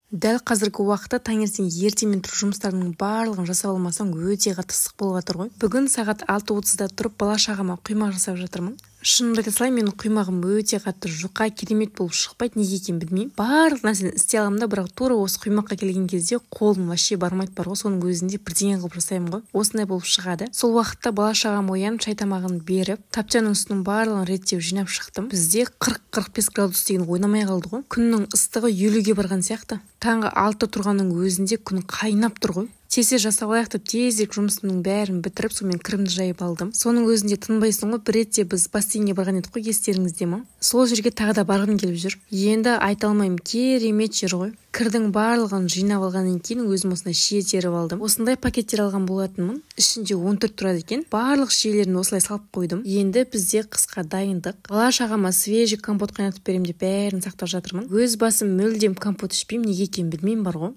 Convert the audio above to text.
Дәл қазіргі уақытта таңертең ертемен тұрып жұмыстарыңның барлығын жасап алмасаң, өте қатты ыстық болып жатыр ғой. Бүгін сағат 6:30-да тұрып, бала шағама құймақ жасап жатырмын. Шынымды айта салайын, менің құймағым өте қатты жұқа, керемет болып шықпайды. Неге екенін білмеймін. Барлық нәрсені істей аламын да, бірақ тура осы құймаққа келген кезде қолым вообще бармайды бар ғой. Соның өзінде бірдеңе қылып жасаймын ғой, осындай болып шығады. Сол уақытта бала шағам оянып, шай тамағын беріп, тапчаның үстінің барлығын реттеп, жинап шықтым. Бізде 40-45 градус деген ойнамай қалды ғой. Күннің ыстығы 50-ге барған сияқты. Таңғы 6-да тұрғанның өзінде күн қайнап тұр ғой. Тез жасап алайық деп, тезірек жұмысымның бәрін бітіріп, сонымен кірімді жайып алдым. Соның өзінде тынбайсың ғой. Бір ретте біз бассейнге барған едік қой, естеріңізде ма? Сол жерге тағы да барғым келіп жүр енді, айта алмаймын, керемет жер ғой. Кірдің барлығын жинап алғаннан кейін өзім осындай шие теріп алдым. Осындай пакеттер алған болатынмын, ішінде 14 тұрады екен. Барлық шиелерін осылай салып қойдым. Енді бізде қысқа дайындық. Бала шағама свежий компот қайнатып беремін деп, бәрін сақтап жатырмын. Өз басым мүлдем компот ішпеймін, неге екенін білмеймін бар ғой.